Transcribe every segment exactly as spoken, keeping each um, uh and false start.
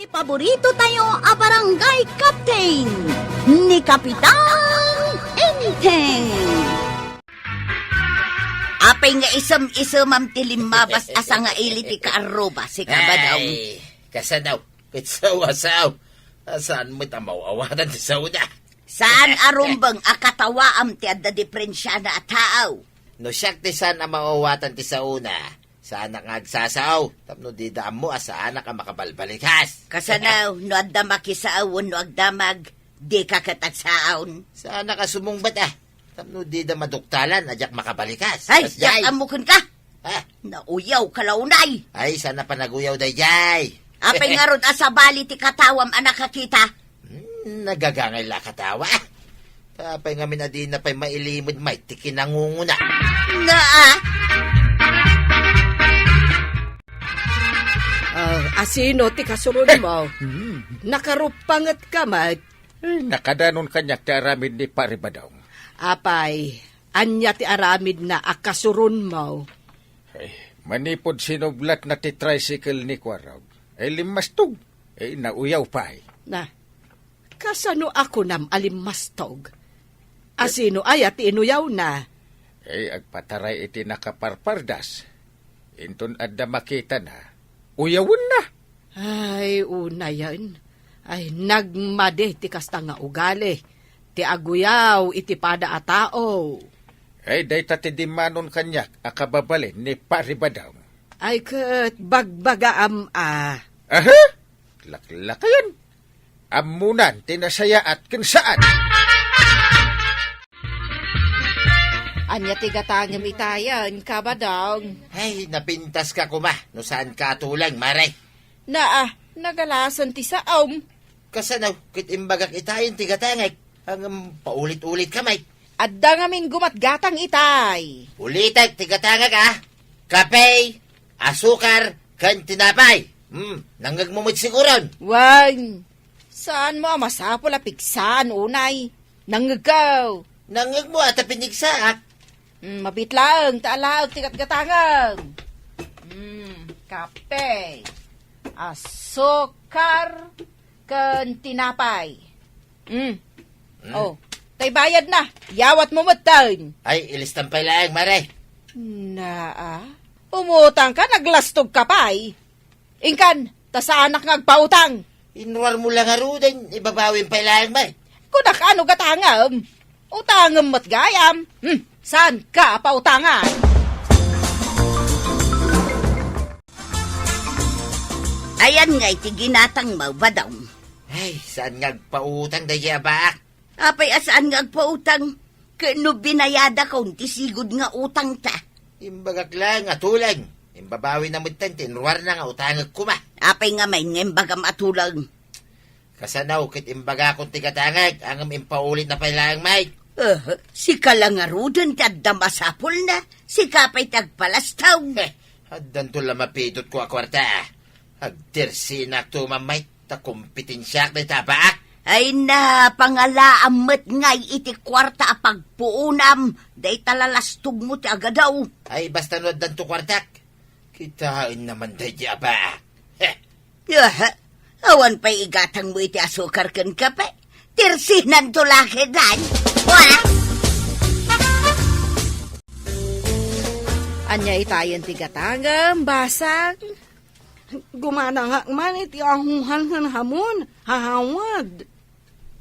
Paborito tayo a barangay captain, ni Kapitan Enteng. Apay nga isem-isemam ti limmabas a sangaili ti kaarruba, si Kabadaw? Ay, kasano? Ket sao a sao. Saan met a maw-awatan ti saona? Saan a rumbeng a katawaam ti adda diperensiana a tao? No siak ti saan a maw-awatan ti saona, saanak nga agsasao, tapno dida ammo a saanak a makabalbalikas. Kasano, no adda makisao wenno agdamag, dika ket agsao? Saanak a sumungbat, a, tapno dida maduktalan a diak makabalikas. Ay, diak ammo kenka. Ha? Nauyaw ka la unay. Ay, saan a panaguyaw daydiay. Apay ngarud a sabali ti katawam a nakakita? Hmm, nagagangay la a katawa. Apay ngamin a dina pay mailimed met ti kinangunguna? Naa. Ah, asino ti kasuronmo? Hmm. Nakaruppangetka met. Eh, nakadanon kaniak ti aramid ni Pari Badong. Apay, ania ti aramidna a kasuronmo? Eh, manipud sinublatna ti tricycle ni Kuarog, eh, limmastog. Eh, nauyaw pay. Na, kasano a kunam a limmastog? Asino aya ti inuyawna? Eh, agpataray iti nakaparpardas. Inton adda makitana, uyawenna. Ay, unayen. Ay, nagmadi ti kasta nga ugali. Ti aguyaw iti pada a tao. Ay, dayta ti dimmanon kaniak a kababalin ni Pari Badong. Ay, ket bagbagaam a. Aha? Laklakayan. Ammonan ti nasayaat ken saan. Ania ti gatangem itayen, Kabadong? Ay, napintaska koma no saanka a tuleng, Mare. Naa, nagalasen ti saom. Kasano ket imbagak itayen ti gatangek, ngem paulit-ulitka met. Adda ngamin gumatgatang itay. Ulitek ti gatangek, a. Kape, asukar, ken tinapay. Hmm, nangngegmo met siguron. Wen, saanmo a masapul a pigsaan unay? Nangngegko. Nangngegmo a ta pinigsaak. Hmm, mabiit laeng ta alaek ti gatgatangem. Hmm, kape, asukar, ken tinapay. Hmm. Hmm. Oh, tay bayadna. Yawatmo metten. Ay, ilistam pay laeng, Mare. Naa, umutangka, naglastogka pay. Inkan, ta saanak nga agpautang. Inruarmo la ngaruden, ibabawim pay laeng met. Kunak, ano gatangem? Utangem met gayam. Hmm, saanka a pautangan? Ayan nga iti ginatangmo, Badong. Ay, saan nga agpautang daydiay a baak? Apay a saan nga agpautang? Ket no binayadak ti sigud nga utangta? Imbagak laeng a tuleng. Imbabawina metten ti inruarna nga utangek koma. Apay ngamin nga imbagam a tuleng? Kasano ket imbagakon ti gatangek, ngem impaulitna pay laeng met. Eh, sika la ngaruden ti adda masapulna, sika pay ti agpalastog. Eh, addanto la mapidotko a kuarta. Agtirsinakto man met ta kompetensiak dayta a baak. Ay na, pangalaam met ngay iti kuarta a pagpuonam, dayta lalastogmo ti agadaw. Ay, basta no addanto kuartak, kitaenna man daydi a baak. Heh. Aha, awan pay igatangmo iti asukar ken kape. Tirsinanto la ketdin. Wa! Ania itayen ti gatangem, Basang? Gumanangak man iti ahunghal ken hamon, hahawad.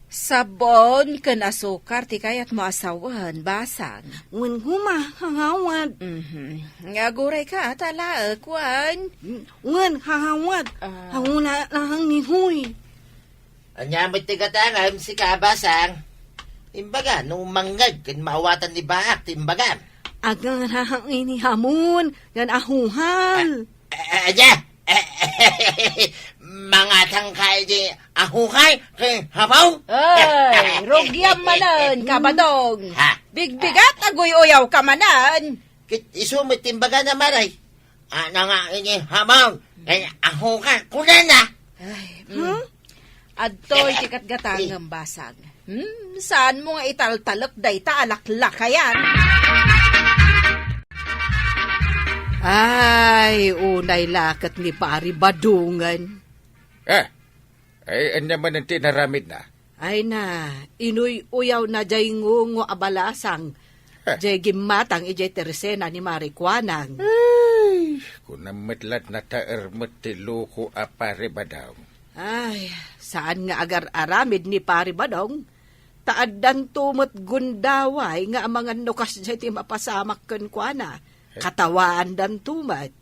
Sabon ken asukar ti kayatmo a sawen, Basang. Wen koma, hahawad. Mhm. Nga agurayka, ta alaek, wen? Wen, hahawad. Ah. Hawna lahang ni Huy. Ania met ti gatangem, sika, Basang? Imbaga, no mangngeg ken maawatan ni baak ti imbagam. Agarahak ini hamon, ken ahunghal. A-, a-, ania? Mangatangka iti ahunghal ken hamon? Ay, rugiam manen, Kabadong. Ha? Bigbigat, aguy-uyawka manen. Ket isu met ti imbagana, Mare. Ana nga ini hamon, ken ahunghal, kunana. Ay, mm. Hmm? Adtoy ti gatgatangem, Basang. Hmm, saanmo nga italtalek dayta a laklakayan? Ay, unay la ket ni Pari Badongen. Eh, Ay, ania manen ti inaramidna? Ay na, inuy-uyawna jay ngungo a balasang. Eh. Jay gimmatang idiay tersena ni Mari Kuanang. Ay, kunam met la nataer met ti loko a Pari Badong. Ay, saan nga agar-aramid ni Pari Badong? Ta addanto met gundaway nga amangan no kasdiay ti mapasamak kenkuana. Eh? Katawaandanto met.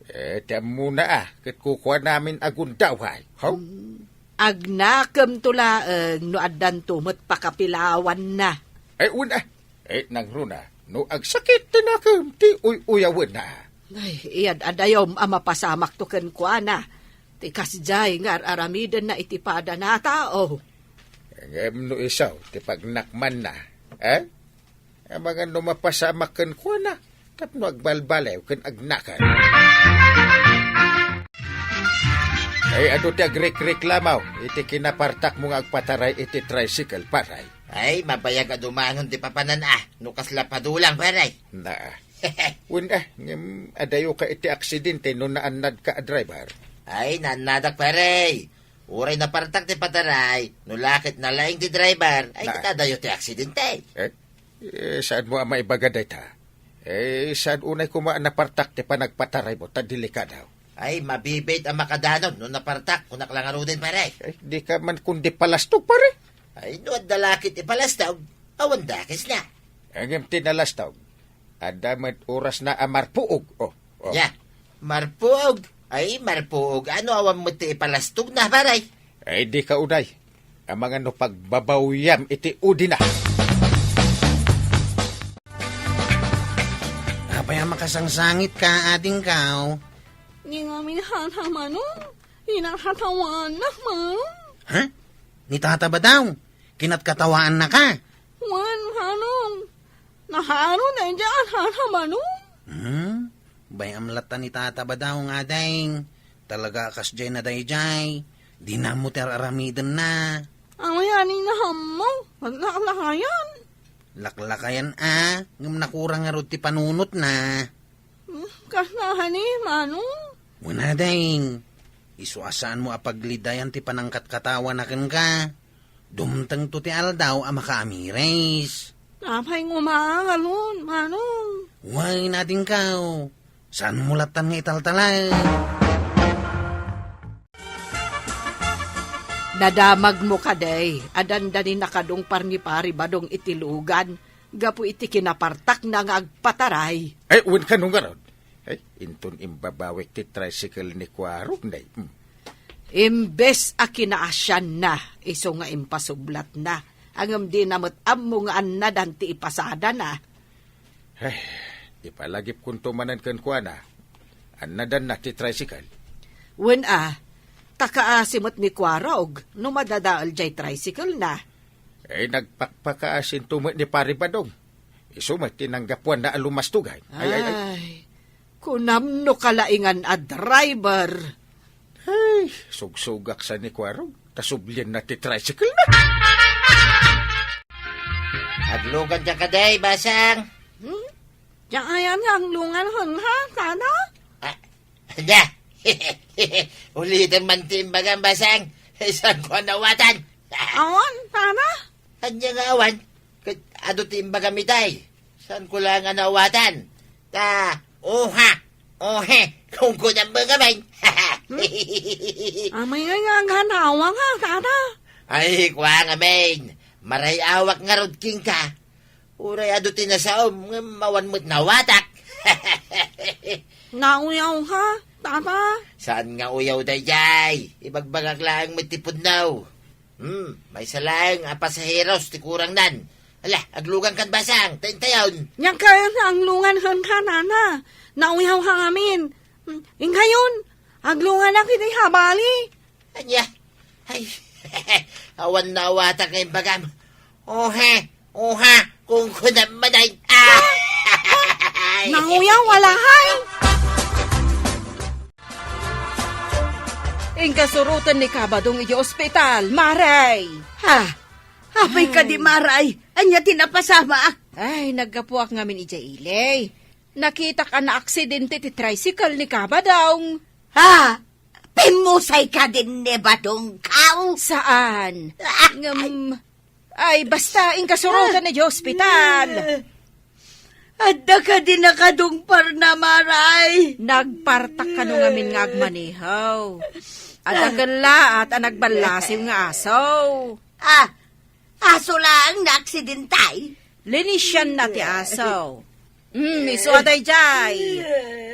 Eh, ti ammona a, ket kukuanamin a gundaway. Haw? Mm. Agnakemto laeng no addanto met pakapilawanna. Ay, wen a. Eh, nangruna, no agsakit ti nakem, ti uy-uyawenna. Ay, iyad-adayom a mapasamakto kenkuana. Ti kasdiay nga ar-aramidenna iti padana a tao. Ngem no isu ti pagnakmanna, eh? Amangan no mapasamak kenkuana tapno agbalbaliw ken agnakem. Ay, adu ti agrekreklamo iti kinapartakmo nga agpataray iti tricycle, pare. Ay, mabayag a dumanon ti papanan a, no kasla padulang, pare. Na. Wen a, ngem adayo ka iti aksidente no naannad ka a driver. Ay, naannadak, pare. Uray napartak ti pataray, no la ket nalaing ti driver, ay, na, ket adayo ti aksidente. Eh? Eh, saan mo a maibaga dayta? Eh, saan unay koma a napartak ti panagpataraymo, ta delikado? Ay, mabibit a makadanon no napartak, kunak la ngaruden, pare. Ay, di ka man kundi palastog, pare. Ay, no adda la ket ipalastog, awan dakes na. Ngem ti nalastog, adda met orasna a marpuog. Oh, oh. Ya, marpuog. Ay, marpuog. Ano awan met ti ipalastog na, pare? Ay, di ka unay. Amangan no pagbabawyam iti udina. Apay a makasangsangitka, adingko? Di ngamin hata, Manong. Inakatawaannak, Manong. Ha? Ni Tata Badong? Kinatkatawaannaka? Wen, Manong. Nahaaro daydiay a hata, Manong. Hmm? Bay-am latta ni Tata Badong, ading. Talaga a kasdiay na daydiay. Dina ammo ti ar-aramidenna. Awayan ni nahammo. Laklakayan. Laklakayan a, ngem nakurang ngarud ti panunotna. Hmm, kasla kadi, Manong? Wen a, dayng. Isu a saanmo a paglidayan ti panangkatkatawana kenka. Dumtengto ti aldaw a makaamiris. Apay nga umaangalon, Manong? Wen, adingko. Saanmo lattan nga italtalay? Nadamagmo kadi a dandani nakadungpar ni Pari Badong iti lugan gapu iti kinapartakna nga agpataray. Ay, wen kano ngarud? Ay, inton imbabawik ti tricycle ni Kuarog, nay. Hmm. Imbes a kinaasianna, isu nga impasublatna, ngem dina met ammo nga annadan ti ipasadana. Ay, ipalagipkonto manen kenkuana. Annadanna ti tricycle. Wen a, ta kaasi met ni Kuarog no madadael jay tricycle na. Eh, nagpakpakaasinto met ni Pari Badong. Isu met ti nanggapuanna a lumastogan. Ay, ay, ay. Ay, kunam no kalaingan a driver. Ay, sugsugak sa ni Kuarog. Ta sublienna ti tricycle na. Aglugan ka kadi, Basang. Hmm? Diak ayan nga aglungan, ha, Tata? Ah, ania? Ulitem man ti imbagam, Basang. Saanko a naawatan. Awan, Tata. Ania nga awan? Ket adu ti imbagam itay. Saanko laeng a naawatan. Ta, oha, ohe, kunkunam met ngamin. Hmm? Amay nga aganawa nga, Tata. Ay, kua ngamin. Maray-awak ngarud kenka. Uray adu ti nasaom, ngem awan met naawatak. Nauyaw ka, Tata? Saan nga uyaw daydiay? Ibagbagak laeng met ti pudno. Hmm, maysa laeng a pasaheros ti kurangnan. Ala, aglugan kan Basang, ta intayon. Diak ayan nga aglungan kenka, Tata. Nauyaw ka ngamin. Hmm, inkayon, aglunganak iti habali. Ania? Ay, awan naawatak nga imbagam. Ohe, oha, kunkunam met ay. Ah! Nanguyaw, wala, hay! Inkasuroten ni Kabadong iti ospital, Maray! Ha? Apay kadi, Maray? Ania ti napasamak? Ay, naggapuak ngamin idiay ili. Nakitak a naaksidente ti tricycle ni Kabadong. Ha? Immusay kadin ni Badong, kaw? Saan? Ah! Ngem, ay, basta, inkasurotan idiay ospital. Adda kadi nakadungparna, Maray? Nagpartak kano ngamin nga agmaneho. Adda kellaat a nagballasiw nga aso. Ah, aso laeng naaksidentay? Linisianna ti aso. Hmm, isu a daydiay.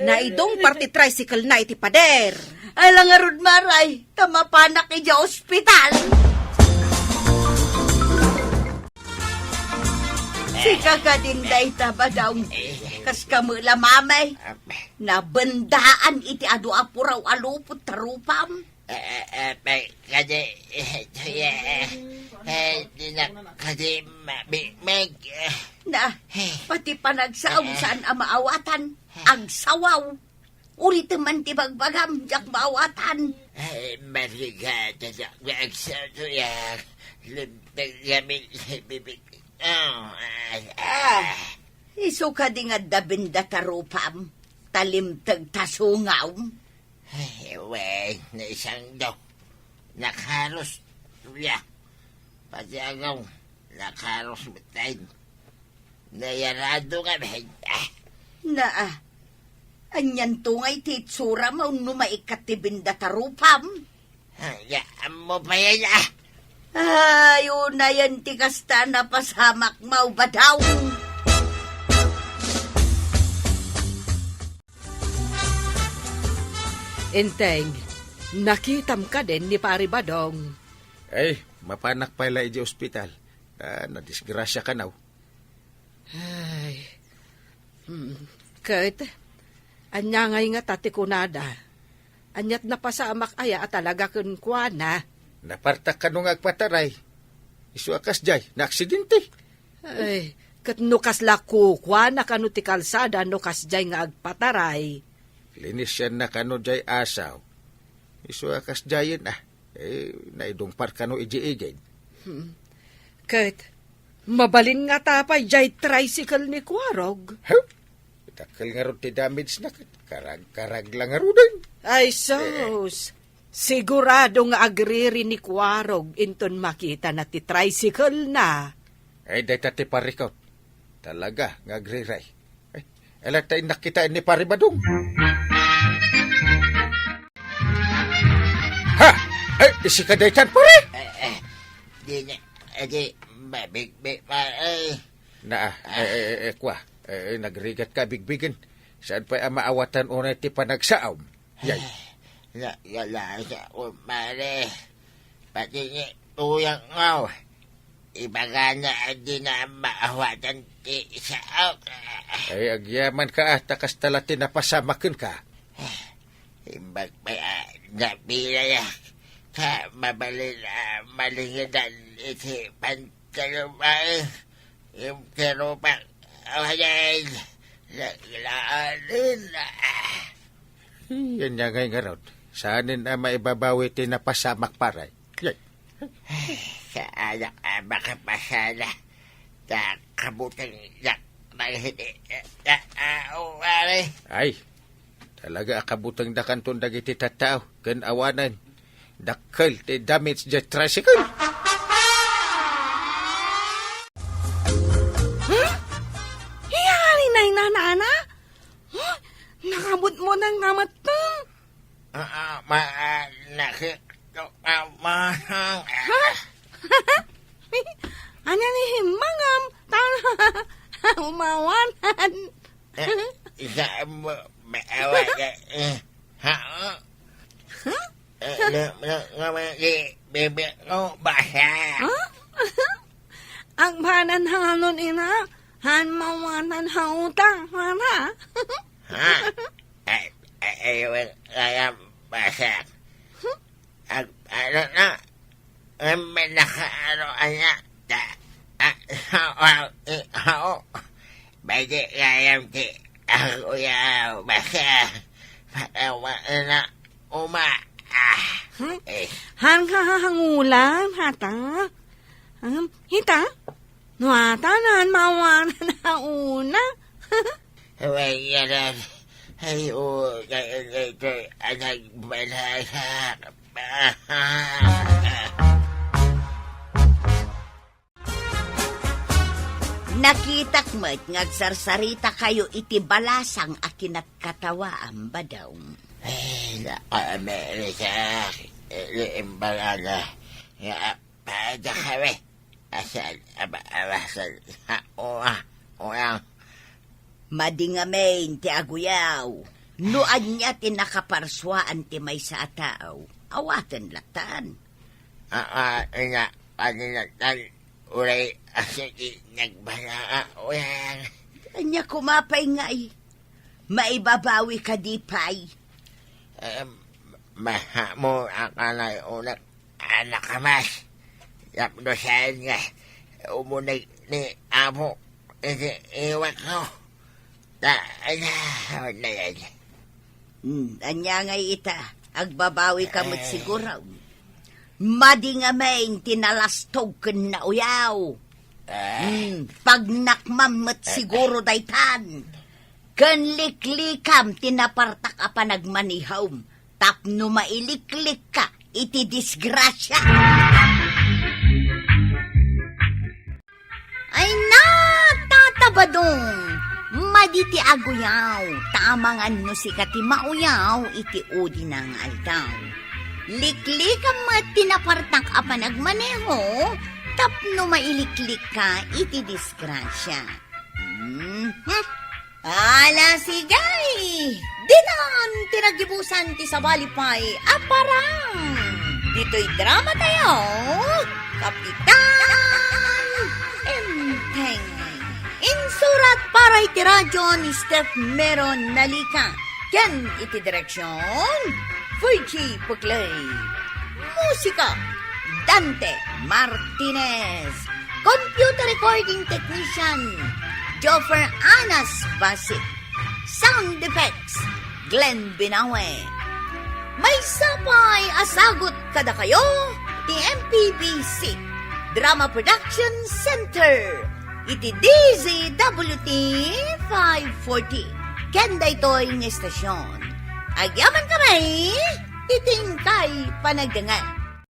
Naidungpar ti tricycle na iti pader. Ala ngarud, Maray, ta mapanak idiay ospital. Sika kadin dayta, Badong. Kas kamo la, Mamay. Nabendaan iti adu a puraw a lupot ta rupam. Eh, eh, eh, pe-, kadi, eh, eh, eh, di na kadi mabigmig, eh. Na, eh, pati panagsaom, eh, saan a maawatan. Eh. Agsawaw. Ulitem man ti bagbagam, diak maawatan. Eh, marigat, diak agsawaw, ya. Limteng kami, bibig. Oh, ay, ah. Ah, isu kadi nga adda benda ta rupam, ta limteg ta sungaw. Ay, wen, naisangdo. Nakaros, ya. Pati agaw, nakaros metten. Nayarado nga benda. Na, ah. Anianto nga iti itsuram wenno maikkat ti benda ta rupam? Ah, ya, ammo pay, ah. Ay, unayen ti kasta a napasamak, Badong. Enteng, nakitam kadin ni Pari Badong? Ay, mapanak pay la idiay ospital. Ah, nadisgrasya kano. Ay, hmm, ket, ania ngay ngata ti kunada? Aniat napasamak aya a talaga kenkuana? Napartak kano nga agpataray. Isu a kasdiay, naaksidente. Ay, ket no kasla kukuana kano ti kalsada no kasdiay nga agpataray? Linisianna kano diay aso. Isu a kasdiayen, ah. Eh, naidungpar kano idiay igid. Hmm. Ket, mabalin ngata pay diay tricycle ni Kuarog? Huh? Dakkel ngarud ti damage na ket karag-karag la ngaruden. Ay, eh, sus! Sigurado nga agriri ni Kuarog inton makitana ti tricycle na. Ay, dayta ti parikot. Talaga nga agriri. Ay, ala ta innak kitaen ni Pari Badong. Ha! Ay, isika daytan, pare? Eh, eh, di na, eh, di, mabigbi, pare. Na, ah, eh, eh, eh, eh, kwa, eh, eh, nagrigat ka, bigbigen. Saan pay a maawatan unay ti panagsaom? Yay. Eh, na, yala, sa, o, pare. Pati ni Uyang Ngaw. Ibagana a di na maawatan ti saok. Ay, agyaman ka, ah, ta kasta la ti napasamak kenka. Imbag pay a nabilayak, ta mabalin a malingedan iti pantalubang, imtirupak, awanen, naglaanin. Yan nga ngay ngarud. Saanen a maibabawi ti napasamak, pare. Yay. Saanak a makapasala. Ta kabutengdak dagiti, ah, ah, pare. Ay, talaga a kabutengdakanton dagiti tattao ken awanen dakkel ti damage diay tricycle. Hmm? Iyari na inanana? Huh? Nakabutbuteng na metten? Ah, ah, ma-, ah, naki-, ah, ma-, Ha? Ania ni himmangam? Tan umawanan. Eh, isa mo, maawanan, eh, ha? Huh? Eh, na, na, na, eh, bebe ko, basa. Huh? Agbanan hanun ina, han mawanan ha utang, mana? Ha? Ay, ay, ay, ay, ay, basa. Ag-, ano na? Ang nakaano, anak, ta-, a-, sao, a-, i-, ao. Pwede kayang ti-, ako ya, basta, patawa na, uma, ah, Hmm? Eh. Han kahangulan, hata? Hmm, hita? No, hata na, mawanan na una. Huwag ka na. Ay, o, kay, kay, kay, anak, balasa. Nakitak met nga agsarsarita kayo iti balasang a kinatkatawaam, Badong. Ay, naku, Amerika, iti imbagaga, nga apada kami. Asal, aba, abasan, ha, o, ah, o, ah. Madi ngamin ti aguyaw. No ania ti nakaparsuaan ti maysa a tao, awaten latan. Aa, ina, paninatan, uray asiki nagbalaa, uyan. Ania kuma pay ngay? Maibabawi ka di pay? Em, mahamo a kanay unak, anak a mas. Tapno saan nga, umuneg ni Apo, iti iwat ko. Ta, ala, na yan. Hmm, ania ngay ita, agbabawi ka met siguro. Madi ngamin ti nalastog ken nauyaw. Ah. Hmm, pagnakmam met siguro daytan. Ken liklikam ti napartak a panagmanihom tapno mailiklikka iti disgrasia. Ay na, Tata Badong! Madi ti aguyaw, ta amangan no sika ti mauyaw iti udina nga aldaw. Liklikam met ti napartak a panagmaneho tapno mailiklikka iti disgrasia. Mhm. Ala, sige! Ditan ti naggibusan ti sabali pay a parang. Ditoy drama tayo, Kapitan Enteng. Insurat para iti radyo ni Steph Meron Nalica. Ken iti direksyon, Virgie Puglay. Musika, Dante Martinez. Computer recording technician, Joffer Anas Basi. Sound effects, Glenn Binawe. Maysa pay a sagut kadakayo ti M P B C Drama Production Center iti D Z W T five forty. Ken daytoy nga estasyon, agyaman kami iti inkay panagdengngeg.